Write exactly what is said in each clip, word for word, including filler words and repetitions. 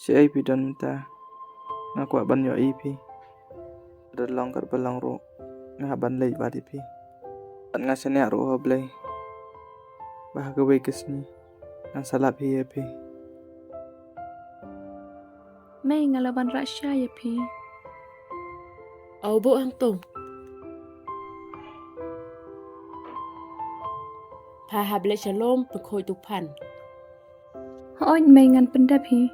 Shaei phi don mynta? Nga kwah ban ïohi phi. Lada long katba long ruh, nga hap ban leit bad ïa phi. Bad nga shaniah ruh ha U Blei ba ha kawei ka sngi ngan sa lap hi ïa phi. Mei, nga la wanrah sha ïa phi. Aw buh hangto. Pha hap leit sha lum pynkhuid tu phan. Hooid mei, ngan pyndep hi.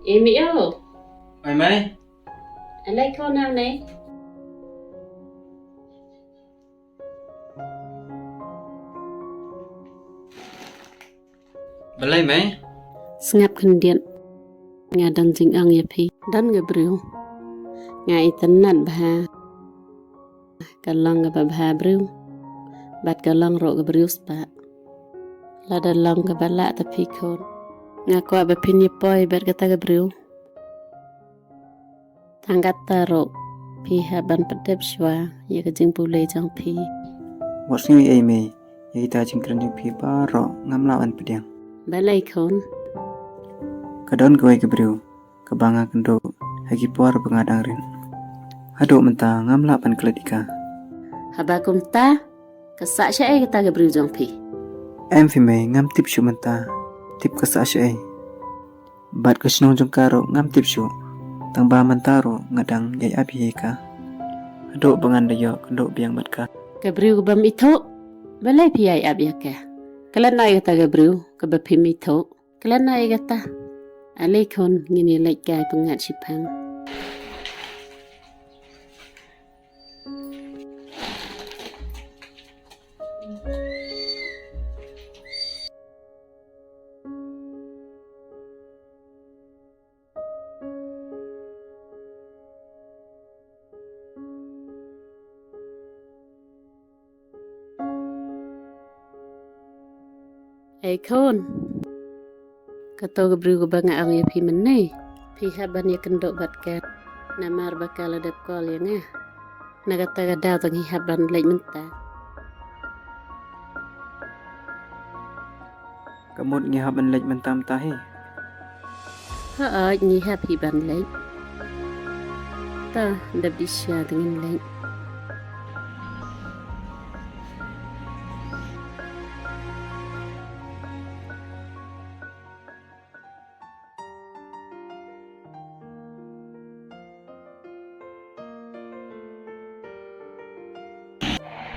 Imi o. Mai mai. Alai ko nang nei. Balei mei? Sngap khyndiat. Nga don jingong ïa phi. Don ka briew nga itynnad bha. Ka long kaba bha briew bad ka long ruh ka briew spah. Lada long kaba lah ta phi khun, nga kwah ba phin ïa poi bad kata ka briew. Tang katta ruh phi hap ban pyndep shuwa ïa ka jingpule jong phi. Wat sngew ei mei, ïa kita jingkren jong phi baroh ngam lah ban pdiang. Balei khun? Ka don kawei ka briew kaba nga kynduh ha ki por ba nga dang rit. Haduh mynta ngam lah ban klet ïa ka. Haba kumta, ka sah shaei kata ka briew jong phi? Em phi mei, ngam tip shuh mynta. Tip ka sah shaei. Bad ka shnong jong ka ruh ngam tip shuh. Tang ba mynta ruh nga dang ïai ap ïa ka. Haduh ba ngan da ïoh kynduh biang bad ka. Ka briew kaba ym ithuh? Balei phi ïai ap ïa ka? Klet noh ïa kata ka briew kaba phim ithuh. Klet noh ïa kata. Alei khun, ngin ïa leit kai pyngngad shiphang. Ei khun, kato ka briew kaba nga ong ïa phi mynne, phi hap ban ïa kynduh bad ka. Namar ba ka la dep call ïa nga. Na kata ka daw tang ngi hap ban leit mynta. Ka mut ngi hap ban leit mynta mynta hi. Hooid, ngi hap hi ban leit. Ta, dep dih sha te ngin leit.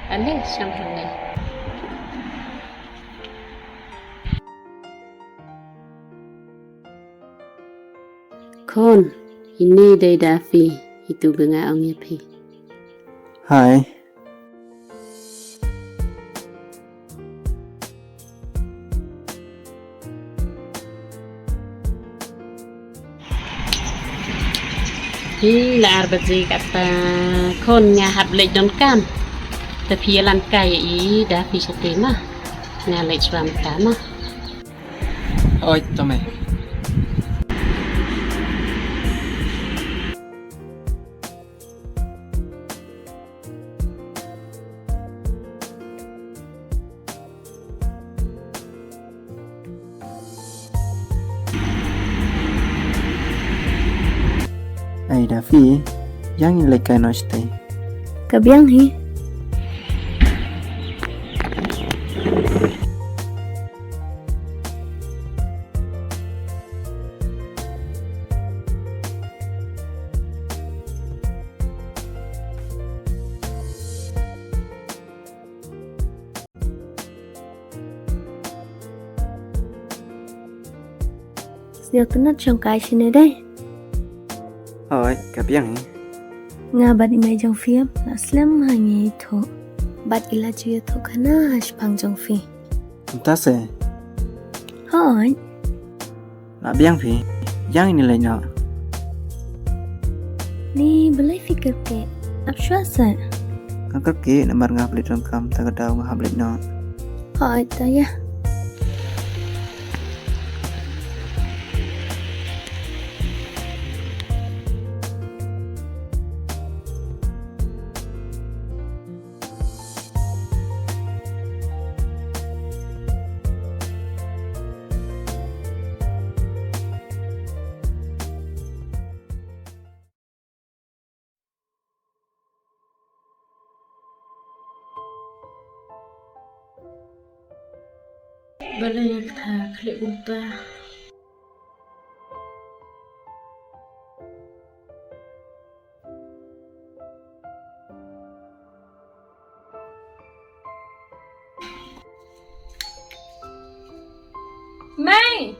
Ale, shong hangne. Khun, ine dei Dafi, itu ba nga ong ïa phi. Hi. Hi, la ar baje kata khun, nga hap leit donkam. Te phi ïalam kai ïa i Dafi shatei ma. Nga leit shuwa mynta ma. Oi, to mei. Ai Dafi, ïa ngin leit kai noh shatei. Ka biang hi. Ïa ka nat jong ka shane dei. Hooid, ka biang hi. Nga bad i mei jong phi ym la slem ha ngi ïathuh. Bad i la ju ïathuh khana ha shipang jong phi. Mynta se. Hooid. La biang phi. Ïa ngi leit noh. Ni balei phi kyrkieh? Ap shuwa se. Nga kyrkieh namar nga hap leit donkam, ta ka daw nga hap leit noh. Hooid, ta ïa. Balei nga ktah khlieh kumta? Mei!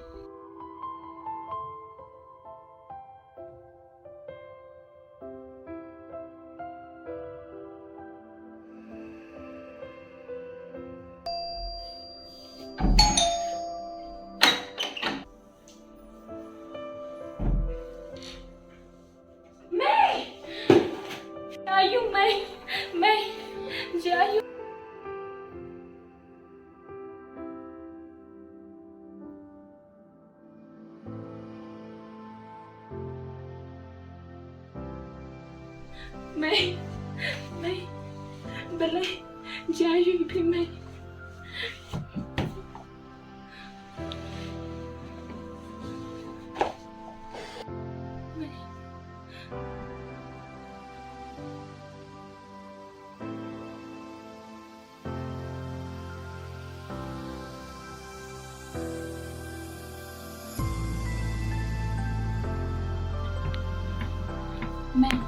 Mei! Jia aïu Mei? Mei! Jia aïu? Mei, Mei, balei, jia aïu ïa phi Mei? Mei. Mei.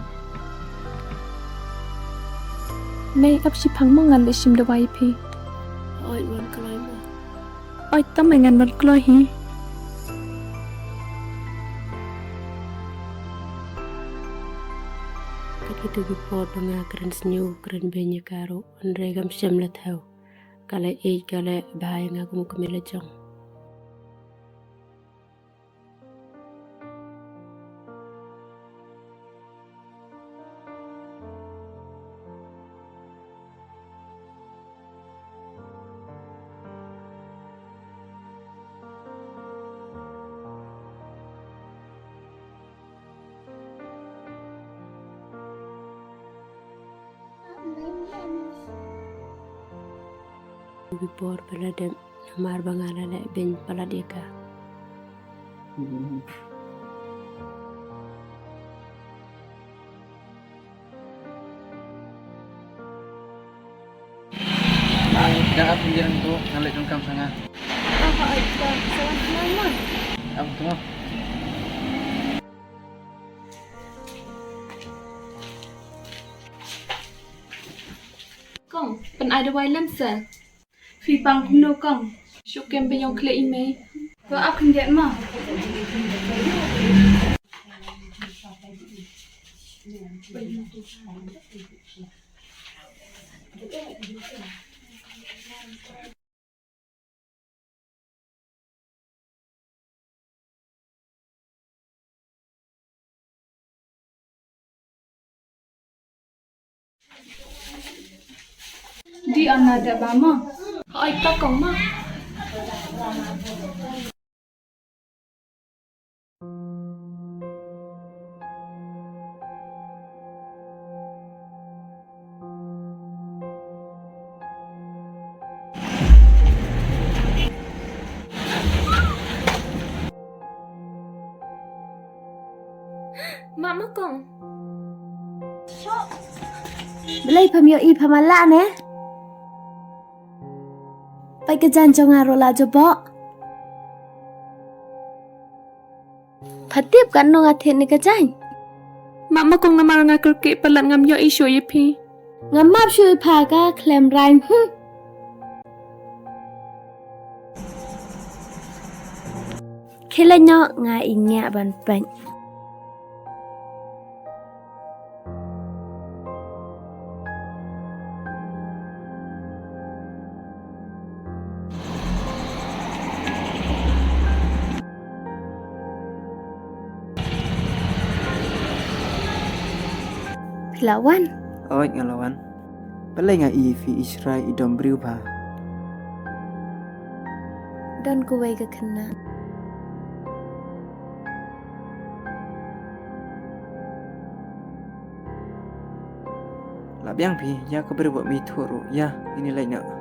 Mei, ap shipang mo, ngan leit shim dawai ïa phi. Hooid, wan kloi mo. Hooid, tang Mei, ngan wan kloi hi. Ka kito ki por ba nga kren sniew kren beiñ ïa ka ruh. Hynrei kam shym la thew. Ka la ïeit, ka la bha ïa nga kum u kmie la jong. Ki por ba la dep namar ba nga la leh beiñ palat ïa ka. Ai, da ap ngiang tu, nga leit donkam sha nga. Ah, ai, ka, salam kenal, Ma. Ap tu. Kong, pynai dawai lem se. Phi pang kumno kong? Shu kem ba ïong khlieh i mei. To ap khyndiat ma. Di ana da ba ma. Ai ta kong ma. Ma, ma kong. Balei pham ïohi, pham lah ne? Peit ka jaiñ jong nga ruh la jubok. Pha tip katno nga thied ïa ka jaiñ. Ma, ma kong, namar nga kyrkieh palat ngam ïohi shuh ïa phi. Nga map shuh ïa pha ka khlem raiñ. Hmm. Khie leit noh, nga i ngiah ban peit. Phi la wan? Oi, nga la wan. Balei nga i phi i shrai i dom briew bha? Don kawei ka khynnah. La biang phi ïa ka briew ba mi thuh ruh, ïa, ini leit noh.